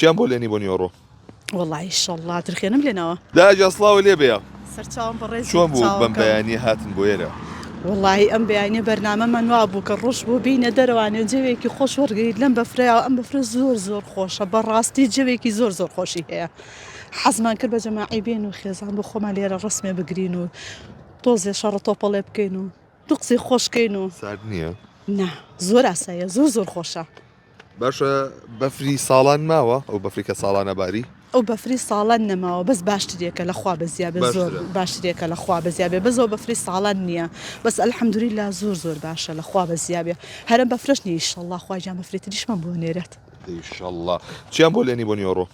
چیان بۆ لێنی بۆ نیوەڕۆ؟ وەڵا ئیشەڵڵا ترخێنم لێناوە. دایە گیان سڵاوە لێ بێ. سەرچاوم بەڕێزی چۆن بوو بەم چاوەکەم. بەیانیە هاتن بۆ ئێرە؟ وەڵاهی ئەم بەیانیە بەرنامەمان وا بوو کە ڕۆژ بوو بێینە دەرەوانێ جەوێکی خۆش وەرگریت لەم بەفرەیا ئەم بەفرە زۆر زۆر خۆشە بەڕاستی جەوێکی زۆر زۆر خۆشی هەیە حەزمان کرد بە جەماعی بێن و خێزان بۆ خۆمان لێرە ڕەسمێ بگرین و تۆزێ شەڕە تۆپەڵێ بکەین و دوو قسەی خۆش کەین و سارد نییە؟ نا زۆر ئاساییە زۆر زۆر خۆشە. باشە بەفری ساڵان ماوە ئەو بەفری کە ساڵانە باری؟ ئەو بەفری ساڵان نەماوە بەس باشترێکە لە خوا بەزیا بێ زۆر باشترێکە لە خوا بەزیا بێ بەس ئەو بەفری ساڵان نییە بەس الحمدللە زۆر زۆر باشە لە خوا بەزیا بێ هەرم بەفرەش نییە ئیشەڵڵا خوا گیان بەفری تریشمان بۆ نێرێت. ئیشەڵڵا چیان بۆ لێنی بۆ نیوەڕۆ؟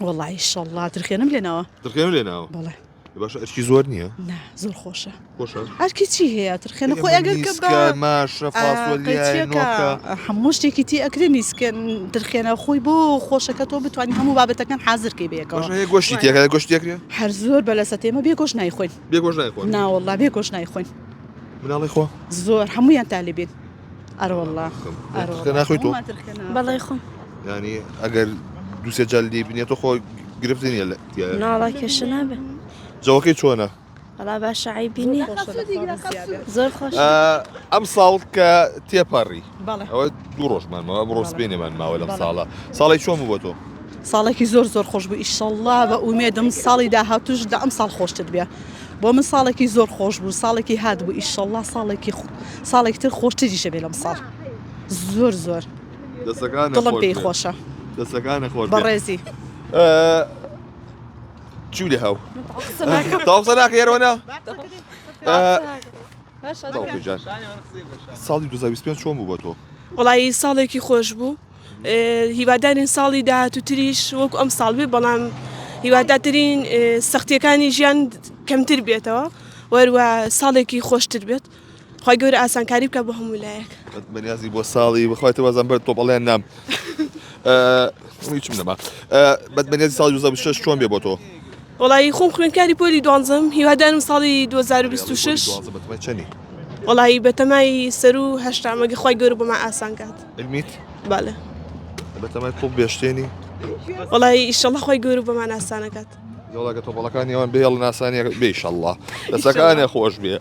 وەڵا ئیشەڵڵا ترخێنم لێ ناوە. ترخێنم لێ ناوە؟ بەڵێ. باشە ئەرکی زۆر نییە؟ نا زۆر خۆشە. خۆشە؟ ئەرکی چی هەیە ترخێنە خۆی ئەگەر کە بە ماشە فاسۆلیای نۆکە هەموو شتێکی تی ئەکرێ نیسکە ترخێنە خۆی بۆ خۆشەکە تۆ بتوانی هەموو بابەتەکان حازر کەی بەیەکەوە. باشە هەیە گۆشتی تێکە گۆشتی تێکرێ؟ هەر زۆر بەلەسەتە ئێمە بێ گۆشت نایخۆین. بێ گۆشت نایخۆن؟ نا وەڵا بێ گۆشت نایخۆین. مناڵی خۆ؟ زۆر هەموویان تالیبین. ئەرەوەڵا ترخێ ناخۆی تۆ؟ بەڵێ خۆم. یانی ئەگەر دوو سێ جار لێی بنێ تۆ خۆ گرفت نییە لە تیایە. ناوەڵا کێشە نابێ. جەوەکەی چۆنە؟ وەڵا باشە عەیبی نییە. زۆر خۆشە. ئەم ساڵ کە تێپەڕی ئەوە دوو ڕۆژمان ماوە ئەمڕۆ سبەینێمان ماوە لەم ساڵە ساڵی چۆن بوو بۆ تۆ؟ ساڵێکی زۆر زۆر خۆش بوو ئیشەڵڵا بە ئومێدم ساڵی داهاتوش لە ئەم ساڵ خۆشتر بێ بۆ من ساڵێکی زۆر خۆش بوو ساڵێکی هات بوو ئیشەڵڵا ساڵێکی ساڵێکی تر خۆشتریشە بێ لەم ساڵ زۆر زۆر دڵم پێی خۆشە دەسەکانە خۆش بەڕێزی چی لێ هاو تاو قسە ناکە یەرۆنە ساڵی 2025 چۆن بوو بە تۆ؟ وەڵایی ساڵێکی خۆش بوو هیوادارین ساڵی داهاتووتریش وەکو ئەم ساڵ بێ بەڵام هیواداترین سەختیەکانی ژیان کەمتر بێتەوە وەروە ساڵێکی خۆشتر بێت خی گەورە ئاسانکاری بکە بۆ هەموو لایەک بەنیازی بۆ ساڵی بخوای تەوازان بەر تۆپەڵیان نام هیچم نەما بەت بەنیازی ساڵی 2026 چۆن بێ بۆ تۆ وەڵایی خۆم خوێندکاری پۆلی دوانزەم هیوادارم ساڵی 2026 چەنی وەڵایی بەتەمای سەرو هەشتام ئەگەر خوای گەورە بۆمان ئاسان کات. علمیت؟ بەڵێ. بەتەمای تۆپ بێشتێنی؟ وەڵایی ئیشەڵا خوای گەورە بۆمان ئاسانەکات. یاڵا گە تۆپەڵەکانی ئەوان بێڵ ناسانیە بێ ئیشەڵا دەسەکانێ خۆش بێ.